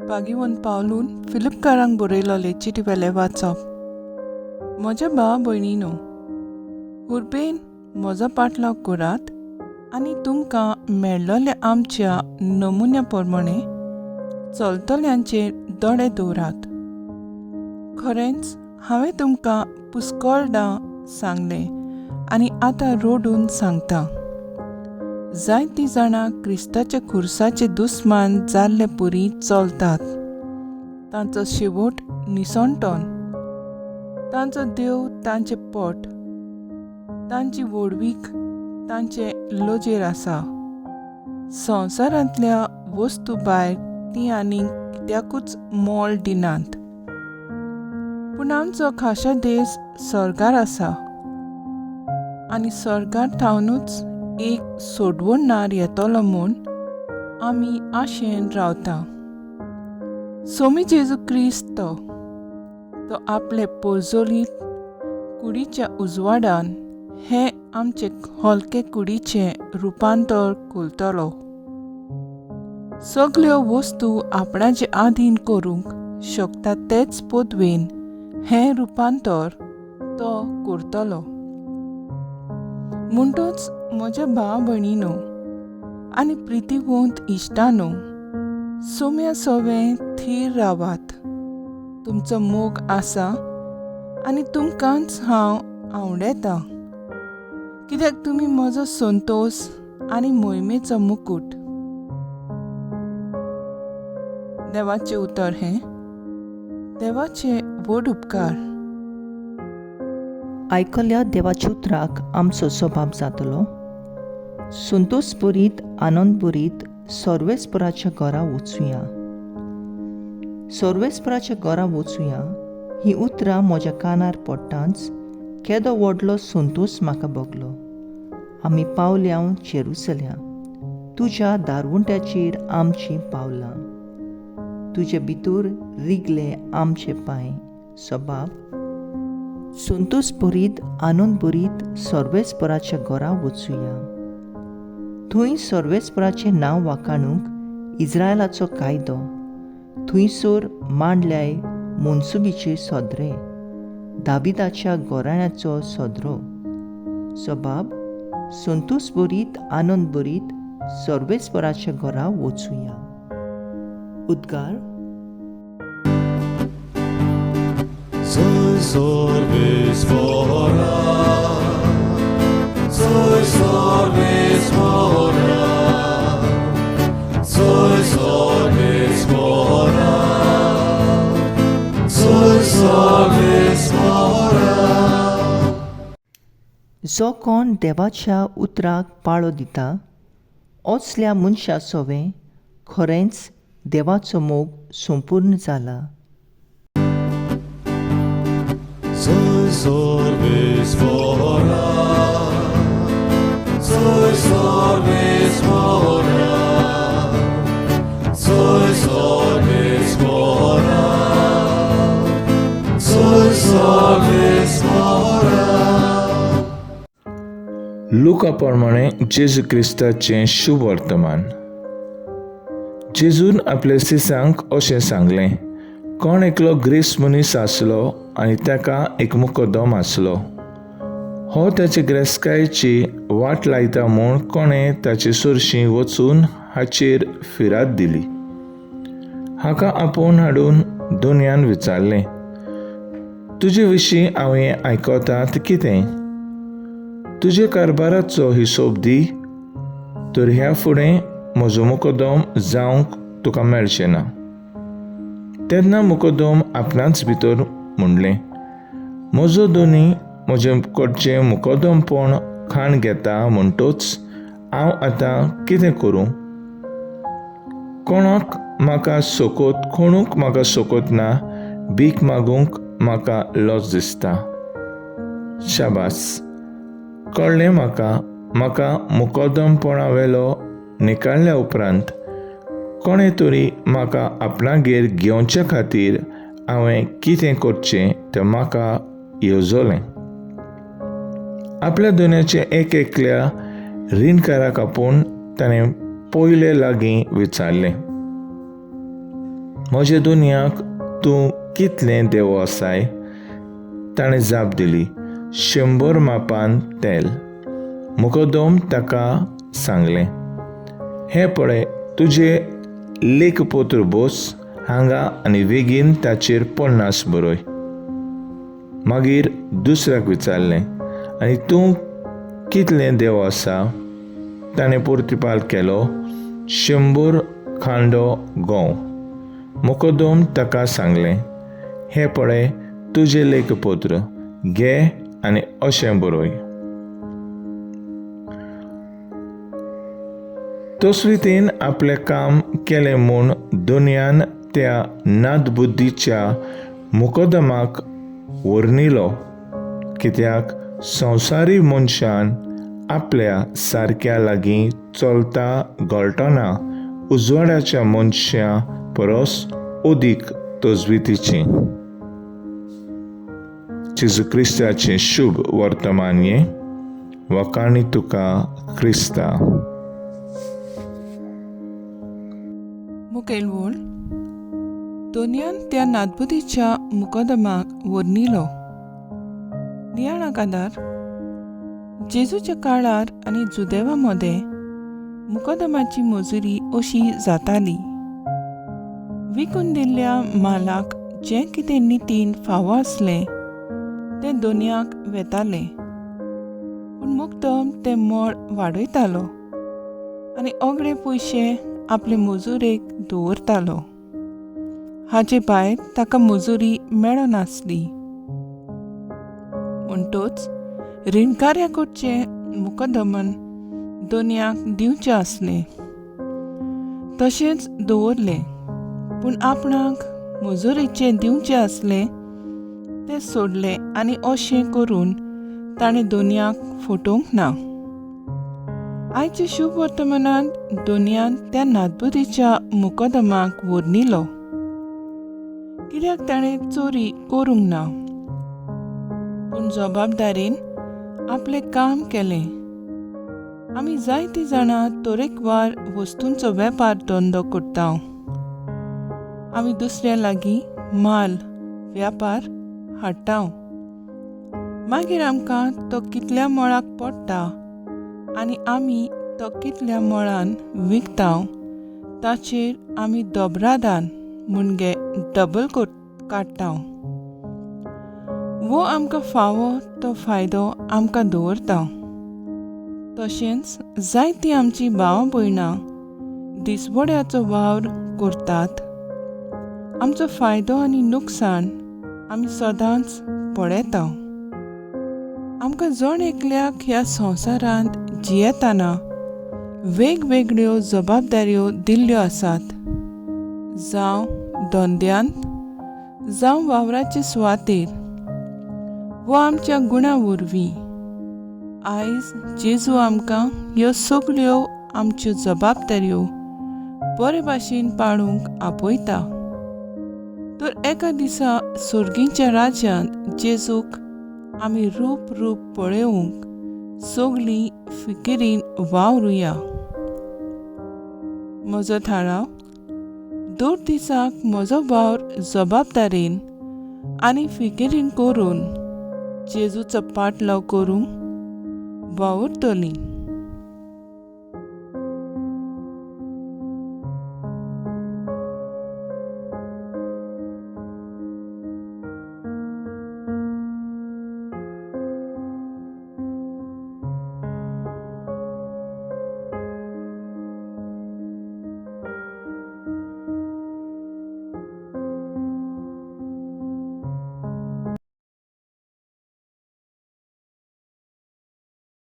भागीवन पावलून फिलिपकारांक बरयलोले चिटी वेलें वाचप. म्हज्या भावा भयणीनो, हुरबेन म्हजो पाटलाव करात आनी तुमकां मेळ्ळोल्या आमच्या नमुन्या प्रमाणे चलतल्यांचेर दोळे दवरात. खरेंच हांवें तुमकां पुस्कोळदां सांगलें आनी आतां रोडून सांगता, जायतीं जाणां क्रिस्ताच्या खुर्साचे दुस्मान जाल्ले पुरी चलतात. तांचो शेवट निसणटोन, तांचो देव तांचें पोट, तांची व्हडवीक तांचे लजेर आसा. संवसारांतल्या वस्तू भायर तीं आनीक कित्याकूच मोल दिनात. पूण आमचो खाशा देश सर्गार आसा आनी सर्गार थावनूच एक सोडवणदार येतलो म्हूण आमी आशेन रावता. सोमी जेजू क्रिस्त तो आपले पोरजोलीत कुडीच्या उजवाडान हें आमचे हलके कुडीचें रुपांतर करतलो. सगल्यो वस्तू आपणाचे आधीन करूंक शकता तेच पदवेन हें रुपांतर तो करतलो. म्हणटूच म्हज्या भाव भयणीनो आनी प्रितीवंत इश्टानो, सोम्या सवें थीर रावात. तुमचो मोग आसा आनी तुमकांच हांव आवडेता, कित्याक तुमी म्हजो संतोश आनी मोहिमेचो मुकूट. देवाचें उतर हें देवाचे व्हड उपकार. आयकल्या देवाच्या उतराक आमचो स्वभाव जातलो. संतोष भरीत आनंद भरीत सर्वेस्पराच्या घरा वचुया, सर्वेस्पराच्या घरा वचुया. ही उतरां म्हज्या कानार पडटांच केदो व्हडलो संतोष म्हाका भोगलो. आमी पावल्या जेरुसल्या, तुज्या दारवंट्याचेर आमचीं पावलां, तुजे भितर रिगले आमचे पांय. सबाब संतोष भरीत आनंद भरीत सर्वेस्पराच्या घरा वचुया. थंय सर्वेस्पराचें नांव वाखाणूंक इस्रायलाचो कायदो, थंयसर मांडल्याय मनसुबीचे सदरे, दाविदाच्या घराण्याचो सदरो. सबाब संतोष भरीत आनंद भरीत सर्वेस्पराच्या घरा वचुया. उद्गार. Soy sorvis fora, soy sorvis fora, soy sorvis fora, soy sorvis fora. जो कोण देवाच्या उतराक पाळो दिता असल्या मनशा सोवें खरेंच देवाचो मोग संपूर्ण जाला. Soy sorvis fora, soy sorvis fora, soy sorvis fora, soy sorvis fora. लुका प्रमाणे जेजू क्रिस्ताचें शुभ वर्तमान. जेजून आपल्या सिसांक अशें सांगलें, कोण एकलो ग्रीस मनीस आसलो आनी ताका एक मुकोदम आसलो. हो ताचे ग्रेस्कायेची वाट लायता म्हूण कोणें ताचे सरशीं वचून हाचेर फिराद दिली. हाका आपोवन हाडून दोनयान विचारलें, तुजे विशीं हांव हें आयकता तें कितें? तुजे कारभाराचो हिशोब दी, तर ह्या फुडें म्हजो मुकोदम जावंक तुका मेळचें ना. तेन्ना मुकोदम आपणाच भितर म्हणलें, म्हजो दोनी म्हजे कडचें मुकोदमपण खाण घेता म्हणटूच हांव आतां कितें करूं? कोणाक म्हाका सोकोत कोणूक म्हाका सोकोत ना, भीक मागूंक म्हाका लज दिसता. शाबास, कळ्ळें म्हाका, म्हाका मुकोदमपणा वेलो निकाळ्ळ्या उपरांत कोणें तरी म्हाका आपणागेर घेवचे खातीर हांवें कितें करचें तें म्हाका येवजलें. आपल्या दोनयाचे एक एकल्या रिणकाराक आपोवन ताणें पयले लागीं विचारलें, म्हज्या दुनियाक तूं कितलें देवो आसाय? ताणें जाप दिली, 100 मापान तेल. मुकदम ताका सांगलें, हें पळय, तुजें लेखपत्र बोस हांगा आनी बेगीन ताचेर 50 बरय. मागीर दुसऱ्याक विचारलें, आनी तूं कितलें देव आसा? ताणें प्रतिपाल केलो, 100 खांडो गंव. मुकदम ताका सांगलें, हें पळय, तुजें लेखपत्र घे आनी अशें बरय. तसवितीन आपलें काम केलें म्हूण दुनियान त्या नादबुद्धीच्या मुकदमाक वर्णिलो, कित्याक संवसारी मनशान आपल्या सारक्या लागीं चलता घोळटना उजवाडाच्या मनशां परस अदीक तजवितीची. जेजू क्रिस्ताचें शुभ वर्तमान हें. वखाणी तुका क्रिस्ता. मुखेल वोळ दोनयान त्या नादबुदीच्या मुकदमाक वर्णिलो. नियाळाक आदार जेजूच्या काळार आनी जुदेवा मदें मुकदमाची मजुरी अशी जाताली. विकून दिल्ल्या मालाक जें कितें नितीन फावो आसलें तें दोनयाक वेतालें, पूण मुकदम तें मळ वाडयतालो आनी ओगडे पयशे आपले मजुरेक दवरतालो. हाचे भायर ताका मजुरी मेळनासली. म्हणटच रिणकार्या कडचें मुकदमन दोनयाक दिवचें आसलें, तशेंच दवरलें, पूण आपणाक मजुरेचें दिवचें आसलें तें सोडलें आनी अशें करून ताणें दोनयाक फटोवंक ना. आयच्या शुभ वर्तमानांत दोनयान त्या नादबुदीच्या मुकदमाक वर्णिलो, कित्याक ताणें चोरी करूंक ना, पूण जबाबदारीन आपलें काम केलें. आमी जायतीं जाणां तरेकवार वस्तूंचो वेपार धंदो करता. आमी दुसऱ्या लागीं माल व्यापार हाडटा, मागीर आमकां तो कितल्या मळाक पडटा आनी आमी तो कितल्या मळान विकता ताचेर आमी दोबरादान म्हणजे डबल काडटा. वो आमकां फावो तो फायदो आमकां दवरता. तशेंच जायतीं आमची भाव भयणां दिसवड्याचो वावर करतात. आमचो फायदो आनी नुकसाण आमी सदांच पळयता. आमकां जण एकल्याक ह्या संवसारांत जियेतना वेगवेगळ्यो जबाबदाऱ्यो दिल्ल्यो आसात, जावं धंद्यांत, जावं वावराचे सुवातेर वो आमच्या गुणा वरवीं. आयज जेजू आमकां ह्यो सगळ्यो आमच्यो जबाबदाऱ्यो बरे भाशेन पाळूंक आपयता. तर एका दिसा सर्गीच्या राज्यांत जेजूक आमी रूप रूप पळोवंक सगळीं फिकिरीन वावरुया. म्हजो थाराव, दर दिसाक म्हजो वावर जबाबदारीन आनी फिकिरीन करून जेजूचो पाटलाव करूंक वावुरतली.